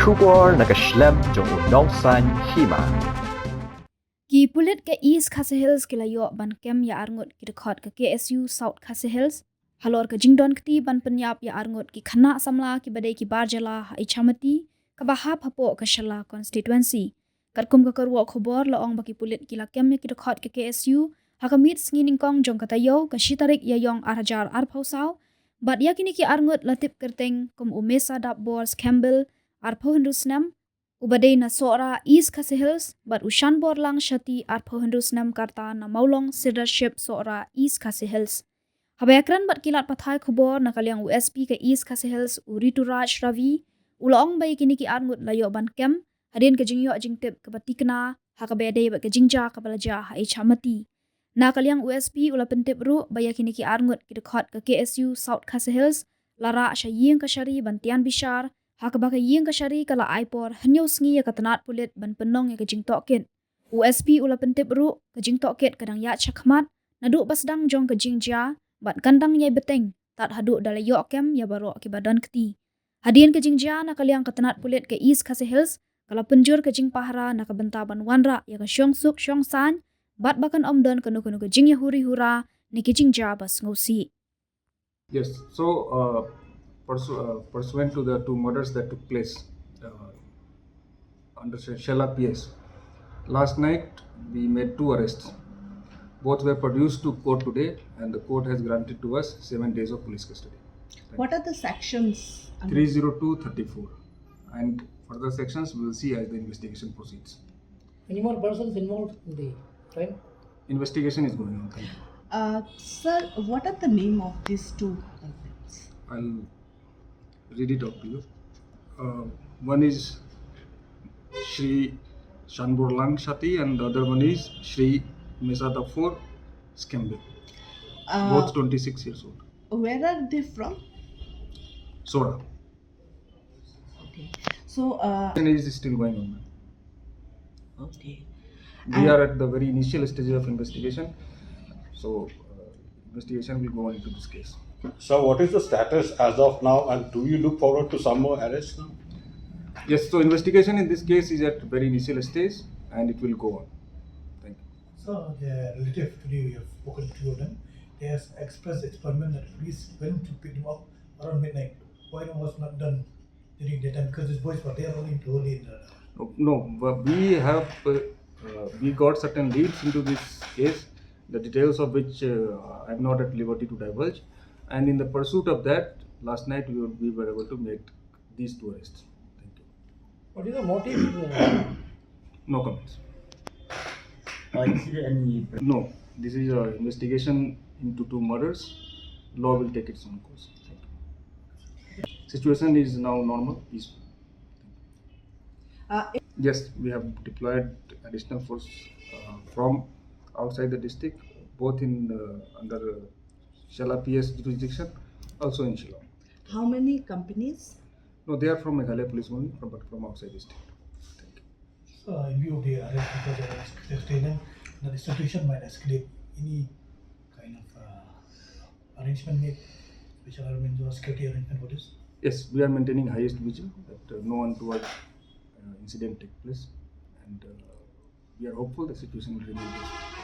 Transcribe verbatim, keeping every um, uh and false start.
Khubor na ka shlem jong u nongsan hima. Ki pulit ka East Khasi Hills ki la ïoh ban kem ïa arngut ki dkhot ka K S U South Khasi Hills halor ka jingdon kti ban pynïap ïa arngut ki khynnah samla kiba dei ki bar jylla ha Ichamati, kaba hap hapoh ka Shella constituency. Katkum ka kyrwoh khubor la ong ba ki pulit ki la kem ïa ki dkhot ka K S U ha ka miet sngi nyngkong jong ka taïew, ka shi tarik Ïaïong ar hajar arphew saw, bad ïa kine ki arngut la tip kyrteng kum u Mesa Dapbor Skembil, arphew hynriew snem, uba dei na Sohra, East Khasi Hills, bad u Shanborlang Shati, arphew hynriew snem, ka rta na Mawlong Sirdarship, Sohra, East Khasi Hills. Haba ïakren bad ki lad pathai khubor na ka liang u S P ka East Khasi Hills, u Rituraj Ravi, u la ong ba ïa kine ki arngut la ïoh ban kem hadien ka jingïoh jingtip kaba tikna ha kaba ïadei bad ka jingjia kaba la jia ha Ichamati. Na ka liang u S P u la pyntip ruh ba ïa kine ki arngut ki dkhot ka K S U South Khasi Hills la rah sha ïing kashari ban tian bishar, ha kaba ka ïing kashari ka la ai por hynñiew sngi ïa ka tnat pulit ban pynlong ïa ka jingtohkit. U S P u la pyntip ruh ka jingtohkit ka dang ïaid shakhmat naduh ba sdang jong ka jingjia, bad kan dang ïai bteng tad haduh da la ïoh kem ïa baroh kiba don kti. Hadien ka jingjia, na ka liang ka tnat pulit ka East Khasi Hills ka la pynjur ka jingpahara na ka bynta ban wanrah ïa ka shongsuk shongsaiñ, bad ba kan ym don kano kano ka jingïahuri hura ne ki jingjia ba sngewsih. Yes, so, uh, pursu-, uh, pursuant to the two murders that took place, uh, under She-, Shella P S, last night we made two arrests. Both were produced to court today, and the court has granted to us seven days of police custody. What are the sections under? Three zero two thirty-four. And further sections we will see as the investigation proceeds. Any more persons involved in the crime? Investigation is going on. Thank you. Uh, sir, what are the name of these two culprits? I'll read it out to you. Uh, one is Shri Shanborlang Shati and the other one is Shri Mesa Dapbor Skembil. Uh, both twenty-six years old. Where are they from? Sohra. Okay. So, uh, investigation is still going on, ma'am. Okay. We are at the very initial stage of investigation. So, uh, investigation will go on into this case. So, what is the status as of now, and do you look forward to some more arrests now? Yes, so investigation in this case is at very initial stage and it will go on. Thank you. So, the relative, today we have spoken to them. They have expressed experiment that police went to pick them up around midnight. Why it was not done during daytime? Because these boys were there only in the, only in the... No, no, but we have, uh, uh, we got certain leads into this case, the details of which, uh, I'm not at liberty to divulge. And in the pursuit of that, last night we were, we were able to make these two arrests. Thank you. What is the motive? No comments. Uh, is there any... No, this is an investigation into two murders. Law will take its own course. Thank you. Situation is now normal, peaceful. Uh, yes, we have deployed additional force, uh, from outside the district, both in, uh, under, uh, Shella P S jurisdiction, also in Shillong. How many companies? No, they are from Meghalaya Police only, from, but from outside the state. Thank you. So, in view of the arrest, because there is statement that the situation might escalate, any kind of, uh, arrangement made, special arrangement or security arrangement for this? Yes, we are maintaining highest vigil that, uh, no untoward, uh, incident take place, and, uh, we are hopeful the situation will remain peaceful.